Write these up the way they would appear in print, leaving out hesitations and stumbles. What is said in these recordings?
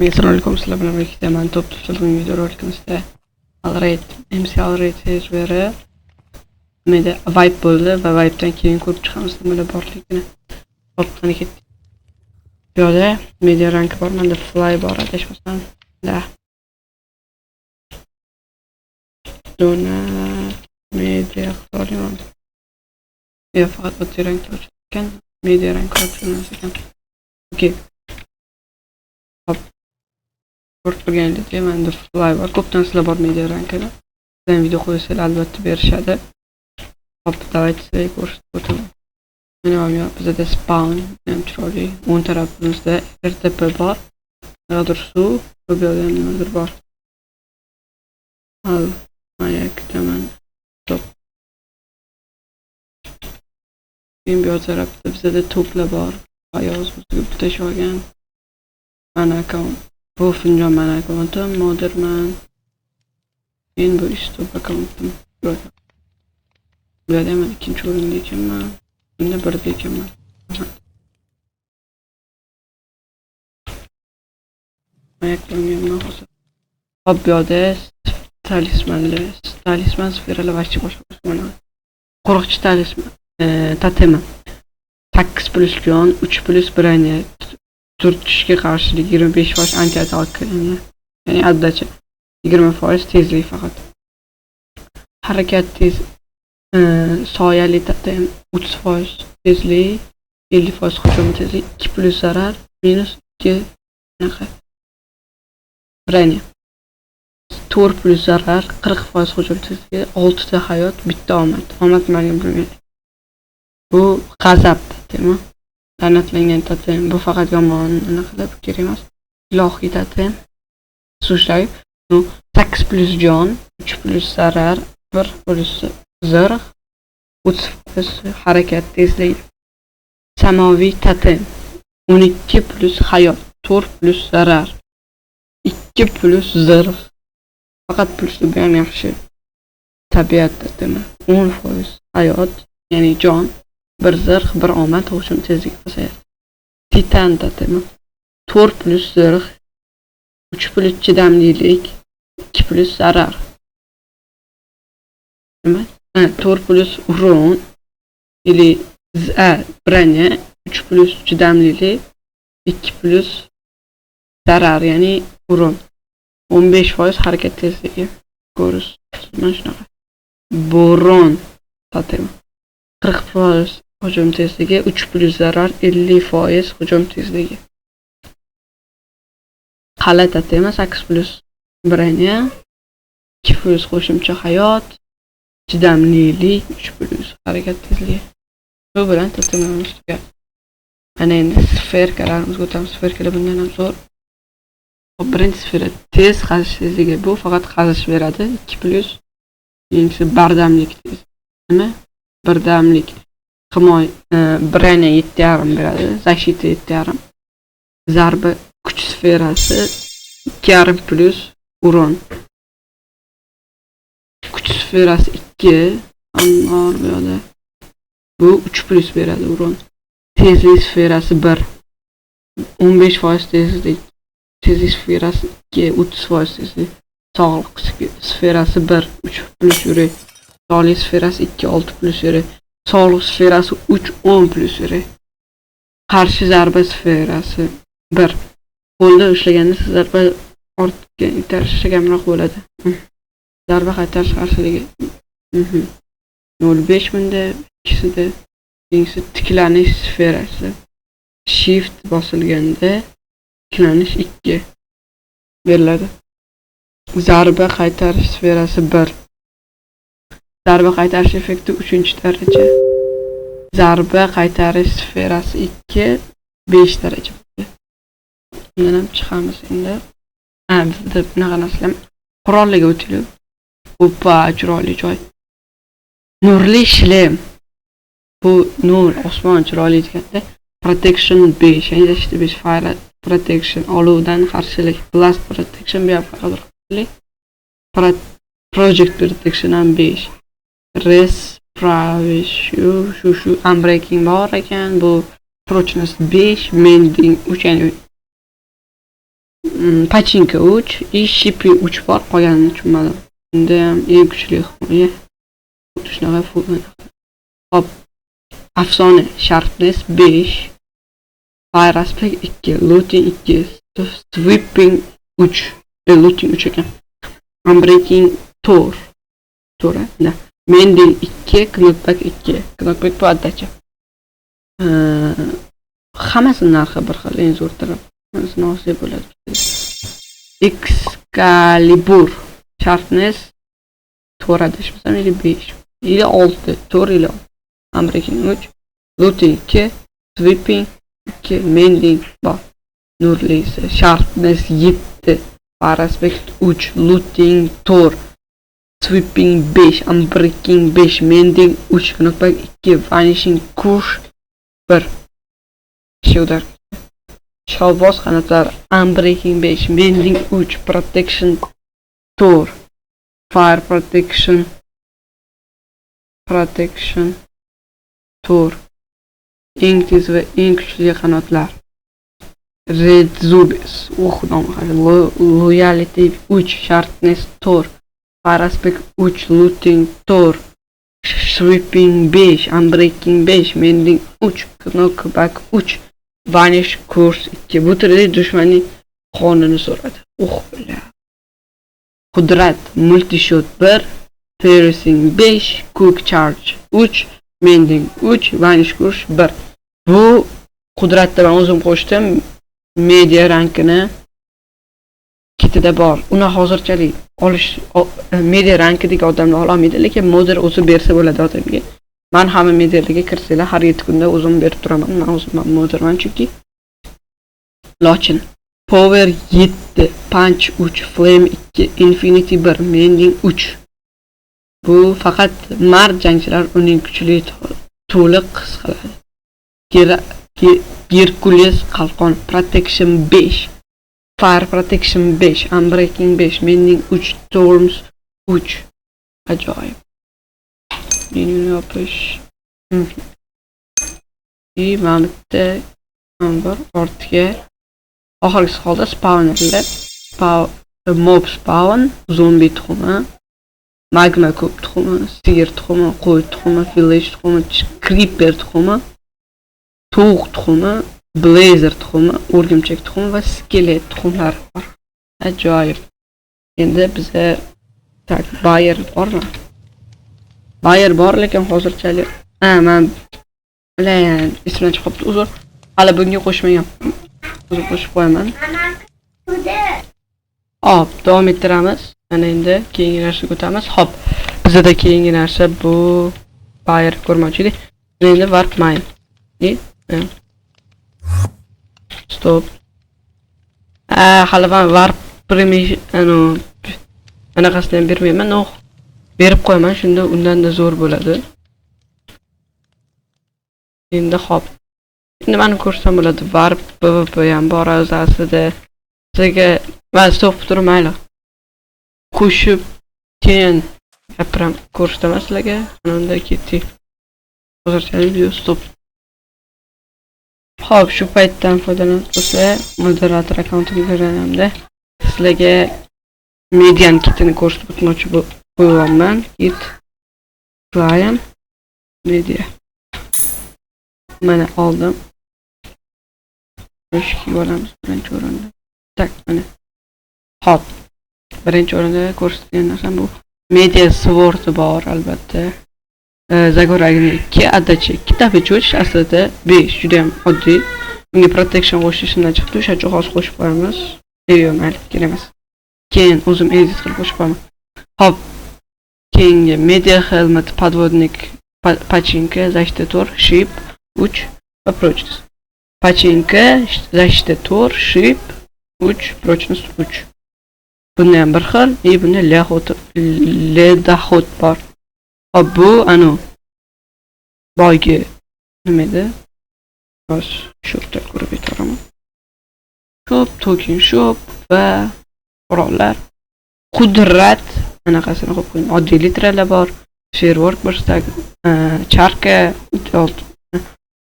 Assalomu alaykum, sizlar bilan birga man Top Tufli. Bugungi videorolikimizda Alright, MC Alright serveri nimada wipe bo'ldi va wipedan keyin ko'rib chiqamiz nimalar borligini. Hop, qani, ketdik. Bu yoqda media rank bor, menda fly bor, adashmasam. Da. Donat media qila olaman. Yo'q, faqat oddiy rangda ekan, media rank emas ekan. Okey. Hop. Ko'rib turganingizdek, menda fly bor. Ko'pdan sizlar bor media rankini. Sizlar video qo'ysanglar, albatta berishadi. Hop, давайте sizlarga ko'rsatib o'taman. Mana bu yoq bizada spawn, ham chiroyli. O'ng tarafimizda RTP bor. Nimadir suv, bu yoqda ham nimadir bor. Al, mana kutaman. Top. Keyin bu yoq tarafda bizada to'plar bor. Ayoz o'ziga bitta olgan. Mana akkaunt. Bu finjon mani akkauntim, moderman. Keyin bu istop akkauntim. Bu yerda ham ikkinchi o'rinda ekanman. Bunda birda ekanman. Ayaklanganman hozir. Hop, bu yoqda talismanlar, talisman sferalar вообще boshqa boshqa mana. Qo'riqchi talisman, totemi. 8 plus jon, 3 plus броня, turtishga qarshilik, 25% anti-отталкивание. Ya'ni отдача. 20% tezlik faqat. Harakat tez, soyali totem, 30% tezlik, 50% hujum tezlik, 2 plus zarar, minus 2 anaqa. Броня. 4 plus zarar, 40% hujum tezligi, 6 ta hayot, bitta omad. Omad nimaligini bilmayman. Bu g'azab totemi. La'natlangan totem. Bu faqat yomon anaqalar, bu kerak emas. Ilohiy totem. Слушай, ну, 8 plus jon, 3 plus zarar, 1 plus zirh, 30% harakat tezligi. Samoviy totem. 12 plus hayot, 4 plus zarar, 2 plus zirh. Faqat plusli, bu ham yaxshi. Tabiat totemi. 10% hayot, ya'ni jon, 1 zirh, 1 omad, hujum tezligi pasayadi. Titan totemi. 4 plus zirh, 3 plus chidamlilik, 2 plus zarar. Nima? Ha, 4 plus урон или броня, 3 plus chidamlilik, 2 plus zarar, ya'ni урон. 15% harakat tezligi. Ko'rish. Mana shunaqa. Bo'ron totemi. 40% hujum tezligi, 3 plus zarar, 50% hujum tezligi. Qal'a totemi, 8 plus броня, 2 plus qo'shimcha hayot, chidamlilik, 3 plus harakat tezligi. Bu bilan totemimiz tugadi. Ana endi sferkalarimizga o'tamiz. Sferkalar bundan ham zo'r. Hop, birinchi sfera tez qazish tezligi. Bu faqat qazish beradi. 2 plus. Keyingisi bardamlik tez. Nima? Birdamlik. Himoya, броня 7,5 beradi. Защита 7,5. Zarba kuch sferasi 2,5 plus урон. Kuch sferasi 2 bor bu yoqda. Bu 3 plus beradi урон. Tezlik sferasi 1. 15% tezlik. Tezlik sferasi 2, 30% tezlik. Sog'liq sferasi 1, 3 plus yurak. Sog'lik sferasi 2, 6 plus yurak. Sog'liq sferasi 3, 10 plus yurak. Qarshi zarba sferasi 1. Qo'lda ushlaganda zarba ortga itarishi kamroq bo'ladi. Zarba qaytarish qarshiligi. 0,5 bunda ikkisida. Keyingisi tiklanish sferasi. Shift bosilganda tiklanish 2 beriladi. Zarba qaytarish sferasi 1. Zarba qaytarish effekti 3-daraja. Zarba qaytarish sferasi 2, 5 daraja. Undan ham chiqamiz endi. Ha, bizda bunaqa narsalar, qurolliga o'taylik. Oppa, chiroyli joy. Nurli shlem. Bu nur, osmon chiroyli deganda protection 5, ya'ni защита 5, fire protection, olovdan qarshilik, blast protection, bu ham faqat project protection ham 5. Res shu unbreaking bor ekan, bu прочность 5, mending 3, ya'ni Починка 3 и шипы 3 bor, qolganini tushunmadim. Unda ham eng kuchli himoya. Xuddi shunaqa. Hop. Afsona Sharpness 5, Fire Aspect 2, Looting 2, Sweeping 3. Looting 3 ekan. Unbreaking 4. 4, да. Mending 2, Knockback 2. Knockback bu отдача. Hammasini narxi bir xil, eng zo'r taraf. Hammasini olsak bo'ladi. Excalibur Sharpness 4, adashmasam, или 5 или 6, 4 или 6. Unbreaking 3, Looting 2, Sweeping 2, Mending bor. Nurlisi Sharpness 7, Fire Aspect 3, Looting 4, Sweeping 5, Unbreaking 5, Mending 3, Knockback 2, Vanishing Curse 1. Kishi Sholboz qanotlar Unbreaking 5, Mending 3, Protection 4, Fire Protection, Protection 4. Eng tez va eng kuchli qanotlar. Red Zubes. Oh, xudom. Loyalty 3, Sharpness 4, Fire Aspect 3, Looting 4, Sweeping 5, Unbreaking 5, Mending 3, Knockback 3, Vanish Curse 2. Bu turda dushmanning qonini so'radi. Oh, бля. Qudrat Multishot 1, Piercing 5, Quick Charge 3, Mending 3, Vanish Curse 1. Bu qudratni men o'zim qo'shdim. Media rankini kitida bor. Uni hozirchalik olish media rankidagi odamlar ololmaydi, lekin modder o'zi bersa bo'ladi odamga. Man hamma medialarga kirsanglar, har 7 kunda o'zim berib turaman. Man o'zim moderman chunki. Lochin. Power 7, Punch 3, Flame 2, Infinity 1, Mending 3. Bu faqat mard jangchilar uning kuchli to'liq his qiladi. Gerkules qalqon Protection 5, Fire Protection 5, Unbreaking 5, Mending 3, Thorns 3. Ajoyib. Menyuni yopish. И mana bitta ham bor ortiga, oxirgisi qoldi, spawnerlar. Mob spawn, zombi tuxumi, magma ko'p tuxumi, sigir tuxumi, qo'y tuxumi, village tuxumi, creeper tuxumi, tovuq tuxumi, blazer tuxumi, o'rgimchak tuxumi va skelet tuxumlari bor. Ajoyib. Endi biza, так, buyer bormi? Buyer bor, lekin hozirchalik, ha, man bilan esimdan chiqib qolibdi, uzr. Hali bunga qo'shmagan. O'zim qo'shib qo'yaman. Hop, davom ettiramiz. Mana endi keyingi narsaga o'tamiz. Hop, bizada keyingi narsa bu buyer ko'rmoqchi edik. Endi warp mine. И стоп. Ha, hali man warp permission anu anaqasini ham bermayman, но berib qo'yaman, shunda undanda zo'r bo'ladi. Endi hop. Endi mani ko'rsam bo'ladi. Warp PvP ham bor o'zi aslida. Sizga man стоп turib, mayli. Qo'shib keyin gapiram, ko'rsataman sizlarga. Ana unda ketdik. Hozircha video стоп. Xo'p, shu paytdan foydalanib do'stlar, moderator akkauntimga kirganimda sizlarga median kitini ko'rsatib o'tmoqchi bo'lyapman. Kit claim media. Mana oldim. Shu kiyib olamiz birinchi o'rinda. Так, mana. Xo'p. Birinchi o'rinda ko'rsatilgan narsam bu. Media sword bor albatta. Загорание 2, отдача 2, damage 3, aslida 5, juda ham oddiy. Unga protection qo'shish esimdan chiqdi, o'sha uchun hozir qo'shib qo'yamiz. Yo'q, mayli, kerak emas. Keyin o'zim edit qilib qo'shib qo'yaman. Xo'p. Keyingi media helmet, подводник, починка, защита 4, шип 3 va прочность. Починка, защита 4, шип 3, прочность 3. Bunda ham bir xil, и bunda ледоход bor. Hop, bu anu boygi nima edi? Hozir shopda ko'rib aytaveraman. Shop, token shop va qurollar. Qudrat anaqasini qo'yib qo'ydim. Oddiy litralar bor. Firework bir стак, чарка,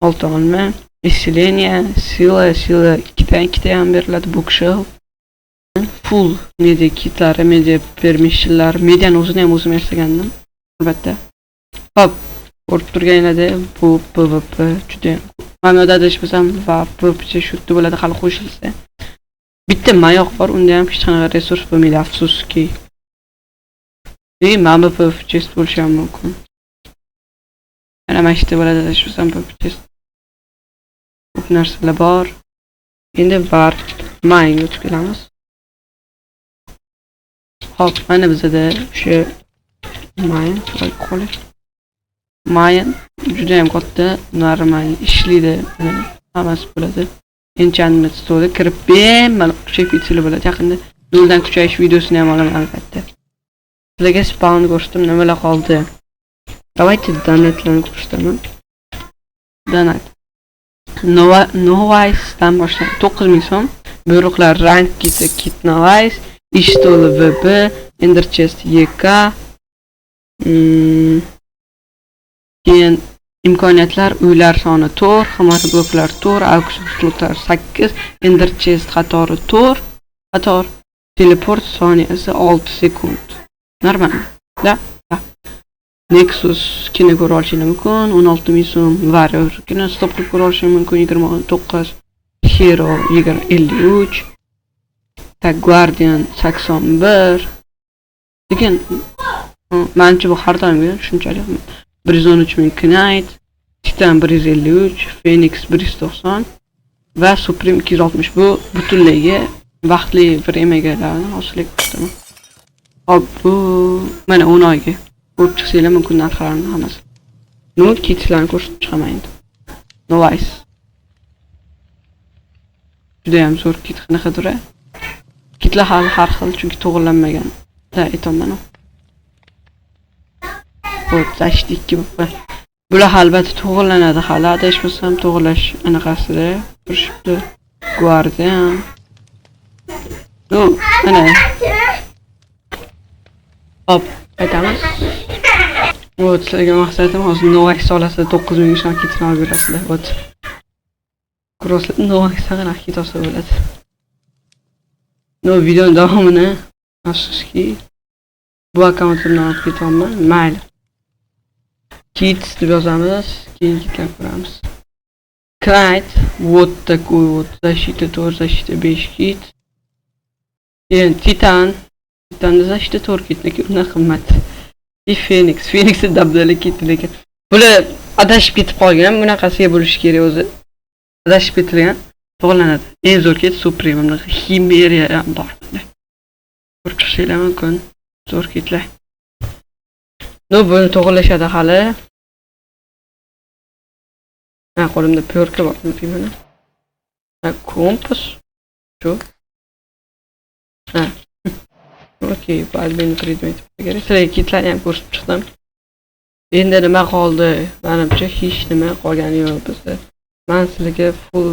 olti olma, исцеление, сила, сила ikkidan ikkita ham beriladi, bookshelf. Full media kitlari, media permissionlar, mediani o'zini ham o'zim yasagandim, albatta. Hop, ko'rib turganinglarda, bu PvP juda, mana adashmasam, va PvP shu yerda bo'ladi hali qo'shilsa. Bitta mayoq bor, unda ham hech qanaqa resurs bo'lmaydi, afsuski. Lekin mana bu PvP chest bo'lishi ham mumkin. Mana shu yerda bo'ladi, adashmasam, PvP chest. Ko'p narsalar bor. Endi warp mine o'tib kelamiz. Hop, mana bizada o'sha mine qo'li. Mine juda ham katta, normal ishlaydi. Mana hammasi bo'ladi. Enchantment stolga kirib bemalol kuchayib ketsalar bo'ladi. Yaqinda noldan kuchayish videosini ham olaman, albatta. Sizlarga spawn ko'rsatdim, nimalar qoldi? Давайте donatlarni ko'rsataman. Donat. Nova Novice'dan boshlanib 9000 so'm. Buyruqlar: rank kiti kit Novice, ish stoli VB, Ender chest YK. Keyin imkoniyatlar: uylar soni 4, himoya bloklar 4, auction slotlar 8, Ender chest qatori 4, qator, teleport soniyasi 6 sekund. Normal. Да? Да. Nexus kini ko'ra olishingiz mumkin, 16 ming so'm, Warrior kini stop qilib ko'ra olishingiz mumkin, 29, Hero 20 53, так, Guardian 81. Lekin manimcha, bu har doimgi shunchalik. 113 ming Knight, Titan 153, Phoenix 190 va Supreme 260. Bu butunlayga vaqtli время galarni hozirlik ko'rsataman. Hop, bu mana 10 oyga ko'rib chiqsanglar mumkin narxlarni hammasi. Ну, kitlarni ko'rsatib chiqaman endi. Novice. Judayam zo'r kit, qanaqa turadi? Kitlar hali har xil, chunki to'g'irlanmagan. Да, aytyapman. Xo'p, защита 2 bo'lib. Bular albatta to'g'irlanadi hali, adashmasam, to'g'irlash anaqasida turishibdi. Guardian. Ну, mana. Hop, aytamiz. Вот, sizlarga maqsadim hozir Novax olasizlar, 9000 so'm kitini olib yurasizlar. Вот. Ko'rasizlar, Novax qanaqa kit olsa bo'ladi. Ну, videoni davomini, afsuski, bu akkauntimdan olib ketyapman. Mayli. Kits deb yozamiz, keyin kitlar ko'ramiz. Knight, вот такой вот, защита 4, защита 5 kit. Keyin Titan, Titanda защита 4 kit, lekin undan qimmat. И Phoenix, Phoenixni dabdala ketdi lekin. Bular adashib ketib qolgan, bunaqasiga bo'lishi kerak o'zi. Adashib ketilgan, to'g'rilanadi. Eng zo'r kit Supreme, bunaqa Chimera ham bor bunda. Ko'rib chiqishinglar mumkin. Zo'r kitlar. Ну, buni to'g'irlashadi hali. Ha, qo'limda перка bor, unutmayman. Ha, kompas. Shu. Ha. Okey, bu admin predmet kerak. Sizlarga kitlarni ham ko'rsatib chiqdim. Endi nima qoldi? Menimcha, hech nima qolgani yo'q bizda. Men sizlarga full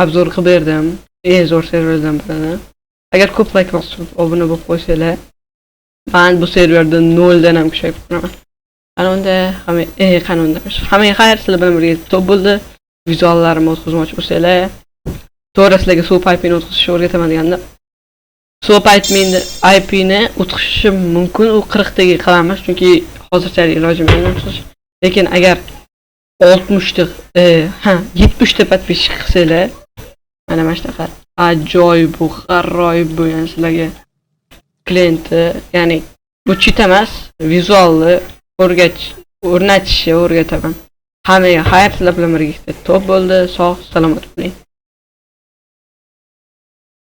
обзор qilib berdim. Eng zo'r serverdan birini. Agar ko'p like bosib, obuna bo'lib qo'ysanglar, men bu serverda noldan ham kuchayib ko'raman. Ana unda hamma, qani unda. Hammaga xayr, sizlar bilan birga top bo'ldi. Vizuallarimni o'tkazmoqchi bo'lsanglar, to'g'ri, sizlarga suv paypini o'tkazishni o'rgataman deganda, suv paypini IPni o'tkazishim mumkin, u 40 taga qilamiz, chunki hozirchalik ilojim yo'q o'tkazish. Lekin agar 60 ta, ha, 70 ta подписчик qilsanglar, mana shunaqa ajoyib bu, g'aroyib bo'lgan sizlarga klienti, ya'ni bu cheat emas, vizualni o'rnatishni o'rgataman. Hammaga xayr, sizlar bilan birga top bo'ldi, sog' salomat.